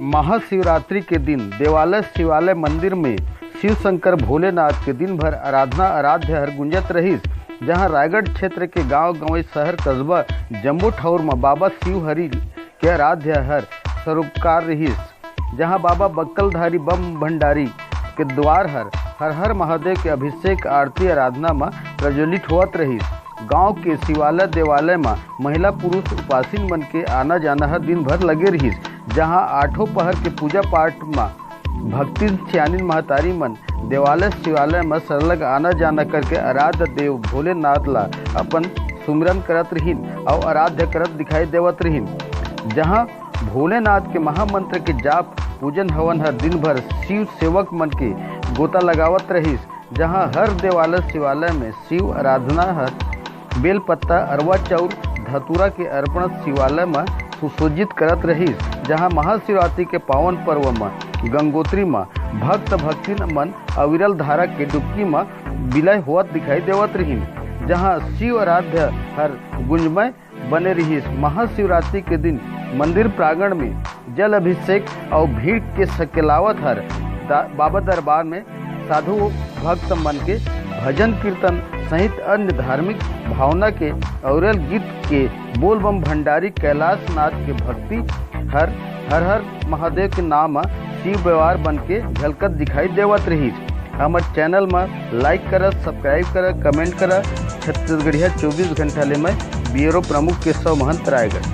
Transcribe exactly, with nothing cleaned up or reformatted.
महाशिवरात्रि के दिन देवालय शिवालय मंदिर में शिव शंकर भोलेनाथ के दिन भर आराधना आराध्य हर गुंजत रहिस, जहां रायगढ़ क्षेत्र के गांव गंवई शहर कस्बा जम्मो ठौर म बाबा शिव हरि के आराध्य हर सरोकार रहिस, जहां बाबा बक्कलधारी बम भंडारी के द्वार हर हर हर महादेव के अभिषेक आरती आराधना म प्रज्वलित होवत रहिस। गांव के शिवालय देवालय म महिला पुरुष उपासिन मन के आना जाना हर दिन भर लगे रहिस, जहां आठों पहर के पूजा पाठ म भक्तिन सियानिन महतारी मन देवालय शिवालय म सरलग आना जाना करके आराध्य देव भोलेनाथ ला अपन सुमिरन करत रहिन अउ आराध्य करत दिखाई देवत रहिन, जहां भोलेनाथ के महामंत्र के जाप पूजन हवन हर दिन भर शिव सेवक मन के गोता लगावत रहिस, जहां हर देवालय शिवालय में शिव आराधना हर बेलपत्ता, अरवा चाउर, धतूरा के अर्पण शिवालय म सुसज्जित करत रहिस, जहां महाशिवरात्रि के पावन पर्व म गंगोत्री म भक्त भक्तिन मन अविरल धारा के डुबकी म विलय होवत दिखाई देवत रहिन, जहां शिव आराध्य हर गुंजमय बने रहिस। महाशिवरात्रि के दिन मंदिर प्रांगण में जल अभिषेक अउ भीड़ के सकेलावत हर दा-, बाबा दरबार में साधु भक्त मन के भजन कीर्तन सहित अन्य धार्मिक भावना के अविरल गीत के बोलबम भंडारी कैलाशनाथ के भक्ति हर हर हर महादेव के नाम म शिव व्यवहार बन के झलकत दिखाई देवत रहिस। हमर चैनल म लाइक करा, सब्सक्राइब करा, कमेंट करा। छत्तीसगढ़िया चौबीस घंटा ले मैं ब्यूरो प्रमुख केशव महंत रायगढ़।